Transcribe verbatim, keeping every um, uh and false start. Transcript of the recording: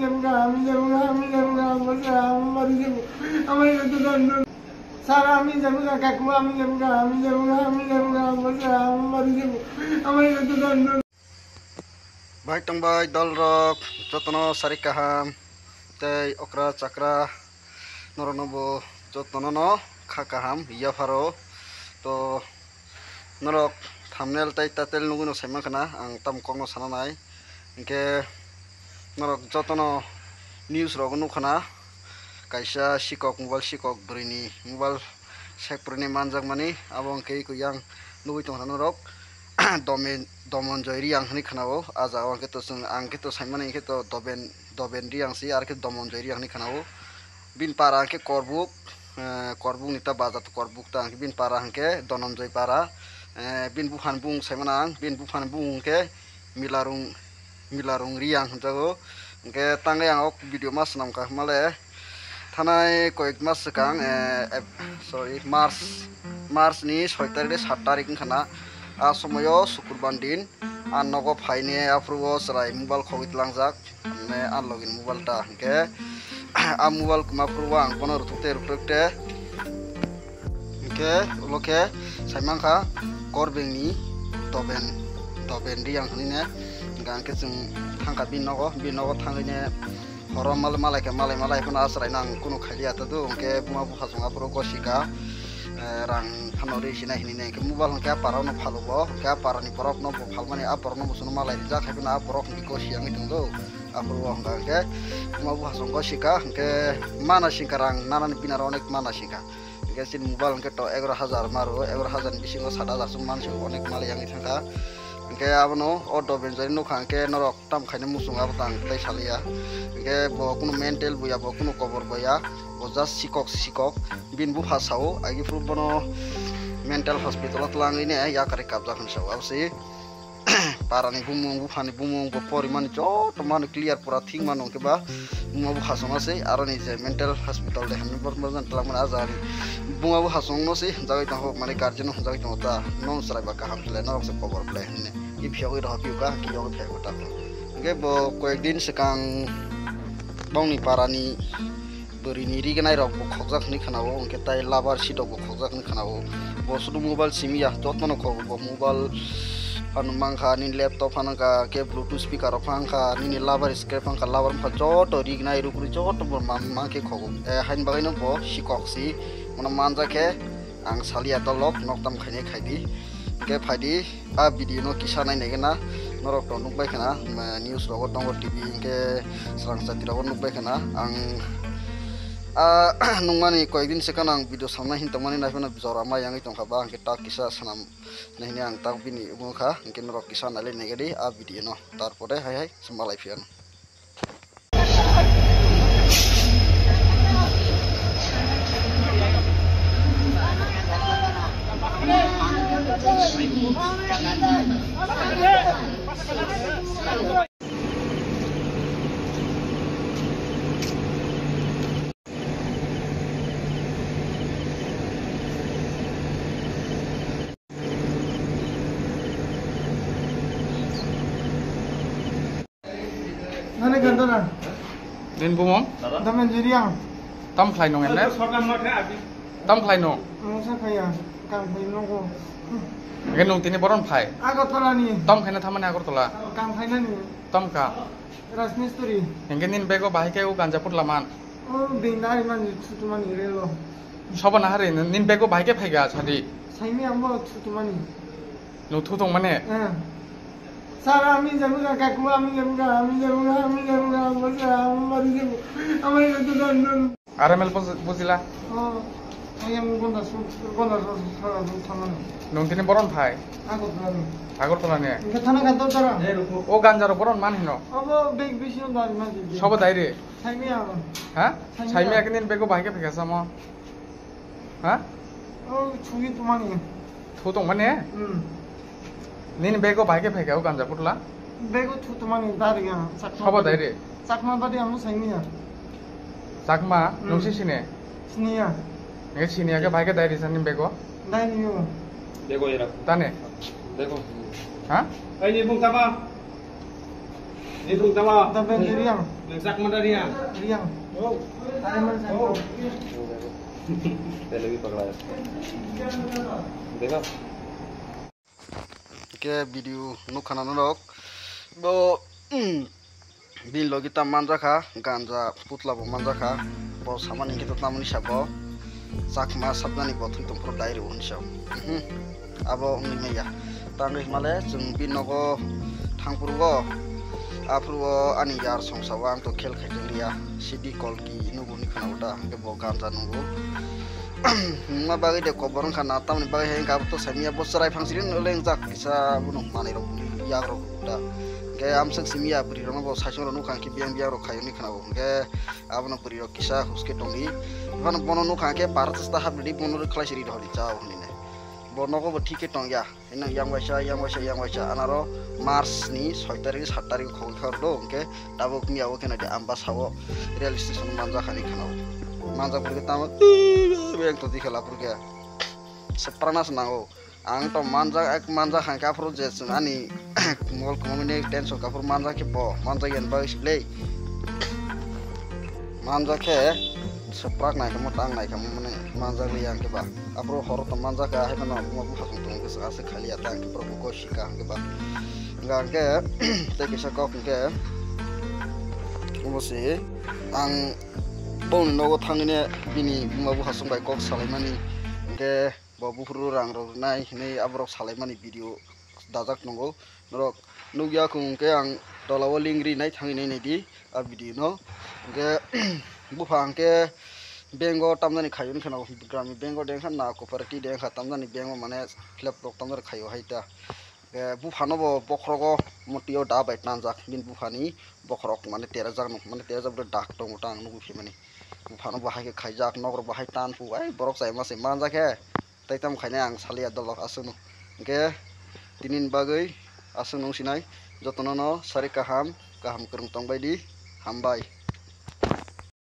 Sir, আমি যাবো গা, কাকু, আমি যাবো গা, বলছে, আমি যাবো গা, আমার একটু দান দান। Bai tongbai dolrok, jotono sari kaham, tei okra chakra, norokno bo jotono no kha kaham yapharo. To norok thumbnail tei title nugwi no saimankha na, ang tamo kokno sana nai. Hinkhe norok jotono news rogo nukha na, kaisa sikok, mobile sikok bwrwini mobile sekprini manjakmani, abo hinkhe eko yang nugwi tongkha norok. Domen-, Domonjoy Riyang hinwi khwnao. A jagao hinkhe to chwng, ang khe to saimani hinkhe to Doben, Doben Riyang si, ar khe Domonjoy Riyang hinwi khwnao. Bini para hinkhe Korbuk, eh, Korbukni ta bajar to Korbuk ta, hinkhe bini para hinkhe Dononjoy para. Eh, bini buphani bumung saimano ang, bini buphani bumung hinkhe Milarung, Milarung Riyang hinjago. Hinkhe tangwi ang o video ma swnamkha hwnmale, thanai koyek mas swkang, eh, Ep-, sorry, March, March ni soi tarik de sat tarik wngkha na. A somoyo sukurban din, a nogo phaini aphuru o chwrai mobile khogwi tlangjak, mane a login mobile ta hinkhe a mobile kwma phuru o ang bono rwthwk te rwkrwk te. Hinkhe ulo khe saimankha Korbengni Doben, Doben Riyang hinwi ne. Hinkhe ang khe chwng thangkha bini nogo, bini nogo thangwi ne horo mal-, malai khe malai malai phano achwraino ang kunu khailiya ta do. Hinkhe buma bupha chwng aphuru gosika, eh, rang phano ri sinai hinwi ne. Hinkhe mobile hinkhe a parano phalo bo, hinkhe a parani borokno bo phalmani a borokno bo chwngno malai rijak, hai phano a borok hinkhe gosi wngwi tong do. Aphuru o hinkha hinkhe buma bupha chwng gosika, hinkhe mana singkha rang nanani binaro onek mana singkha. Hinkhe chini mobile hinkhe to egaroh hajar ma rwo, egaroh hajar ni bisingo sat hajar chwng mansi onek malai yangwi thangkha. Hinkhe abono o Dobenjoy nukha hinkhe norok tam khaina muchung abo tang tei saliya. Hinkhe bo kunu mental bo ya, bo kunu kobor bo ya, bo just sikok sikok. Bini bupha sao, agi phuru bono mental hospital o twlangwi ne yakarwi kapjak hinwi sao. Abo se parani bumung, buphani bumung, bo porimani joto mano clear pura thik mano hinkhe ba buma bupha chwngno se aroni je mental hospital de hinwi borok no twlangmani a jagani buma bupha chwngno se hwnjagwi tongo, mane guardian no hwnjagwi tongo ta, "Nwng chwrai ba kaham khlai, norok se kobor khlai," hinwi. I phiyogwi rohor phiyokha, hinkhe yogwi phiyokha ta. Hinkhe bo koyek din swkang bongni parani bwrwini rignai rok bo khokjak hinwi khwnao, hinkhe tai lover si rok bo khokjak hinwi khwnao. Bo sudu mobile simi ya, jotono khogo bo mobile phano mankha, nini laptop phano wngkha, khe bluetooth speaker rok phano wngkha, nini lover scrap wngkha, lover wngkha, joto rignai rugrwi joto bo man-, mankhe khogo. Eh, haini bagwino bo sikok si, bono manjakhe ang saliya dolok, noktam khainai khaidi. Hinkhe phaidi. A video no kisa nai nai gana norok to nukbai khana, mm, news rogo tongo, T V hinkhe swrang chati rogo nukbai khana. Ang a nungmani koyek din swkang ang video samna hin tongmani naiphano jora ma yangwi tongkha ba, hinkhe tak kisa swnam nai hwnwi ang tak bini wngo kha, hinkhe norok kisa nailai nai gadi a video no, tarpore hai hai se malai phiya no. Nani ganda na? Nini bumung? Daman jiri ang. Tam khlai nung enne? Tam khlai nung? Ang sa khaya, kam khai nung ko. Nge nung tini boron phai? Agartala ni. Tam khaina thamani Agartala? Kam khaina ni. Tam ka? Rajmistri. Nge nini bego bahai ke u ganja putla man? O, bing dari man, sutu man, relo. Soba nahari, nini bego bahai ke phaiga, sadi? Saimi ambo sutu mani. Nung thu tong mane? Eh. Sir, আমি যাবো গা, কাকু, আমি যাবো গা, আমি যাবো গা, আমি যাবো গা, বলছে, আমি বাড়ি যাবো, আমার একটু দান দান। R M L বুঝ-, বুঝিলা? ও, আমি, আমি গন্ডা সু-, গন্ডা সু-, সু-, সু-, থানা নেই। Nung tini boron phai? Agartala নেই। Agartala ni? ইনকে থানা কাদ তারা? O ganjaro boron man hino? Abo big বিশাল দাঁড়ি মাঝে দিয়ে। Sobo dai re? Saimi ama. Ha? Saimi ama. Saimi akin nini bego bahai ke phika samo? Ha? O, chugwi tongmani. Thu tongmani? Hmm. Nini bego bahai ke phaikha o ganja putla? Bego thu tongmani dari ya, chakma. Sobo badi. Dai re? Chakma badi amo saimiya. Chakma, hmm, nung si sini? Siniya. Nge siniya ke bahai ke dai risa nini bego? Dai niyo. Bego era. Tane? Bego. Ha? Ai ni bung tama. Ini pun tawa. Tambah di Riang. Ngesak mana Riang? Riang. Oh. Tadi mana saya? Televi pagla. Dekha? Ke video nukha na norok. Bo, mm, bini logi ta manjakha, ganja putla bo manjakha. Bo samani khe to tamoni sabo. Chakma sabnani bo thwi tongphuru dai rw hinwi sa. Mhm. Abo wngwi maya. Tangwi himale chwng bini nogo thangphuru go. Aphuru o ani yar songsa o ang to khel khai liya. Sidi Kolki nugo ni khana uta. Hwnkhe bo ganja nugo. Wngma bagwi de kobor wngkha na, tamoni bagwi hai wngkha, abo to saimanya bo chwrai phang siri no lengjak kisa, bono manwi rok yagrok da. Hwnkhe amswk simiya bwrwi rokno bo saichung rok nukha, hwnkhe biyang biyang rok khaiyoni khwnao. Hwnkhe abono bwrwi rok kisa huske tongdi. Bono, bono nukha hwnkhe bar chwsta hapdi, bono rwkhlai siri rw hori chao hwnwi nai. Bo nogo bo thik khe tongya. Eno yang waisa, yang waisa, yang waisa. Anaro March ni soi tarik, sat tarik khogwi khar do, hwnkhe tabuk miya o khe nai de amba sao rail station manjak hani khana o. Manjak phuru khe tamo beng to dikhe la phuru khe. Se prana se nango. Ang to manjak, ek manjak hangkhe aphuru je chwng ani mol kwmamini tension khe aphuru manjak khe bo, manjak yan bagwi se ble. Manjak khe swprak nai khe mo tang nai khe mo mane manjak li yang khe ba. Aphuru horo to manjak kha, hai phano mo buphang tong khe swk aswk khali ya tang khe borok bo kosika hwnkhe ba. Hwnkha hwnkhe tei kisa kok hwnkhe omo se ang bongni nogo thangwi ne bini buma bupha chwng bai kok salaimani hwnkhe bo buphuru rang rok rwnai hinwi aborok salaimani video dajak tongo. Norok nukya kung hwnkhe ang tola o link rinai thangwi nai naidi a video no. Hwnkhe bupha hwnkhe bank o tamjani khaiyoni kheno, grami bank o de wngkha na cooperative de wngkha, tamjani bank o mane fill up rok tamjani khaio hai ta. Hwnkhe buphano bo bokhorogo motio da bai tanjak bini buphani bokhorok mane terajak no, mane terajak dak tongo ta ang nugwi phaimani. Buphano bo hai khe khaijak, nok rok bo hai tan phu, ai borok chai ma se manjak khe. Tai tamo khainai ang saliya dolok aswkno. Hwnkhe tinini bagwi aswkno wngsinai. Jotono no sari kaham, kaham kwrwng tongbai di. Hambai.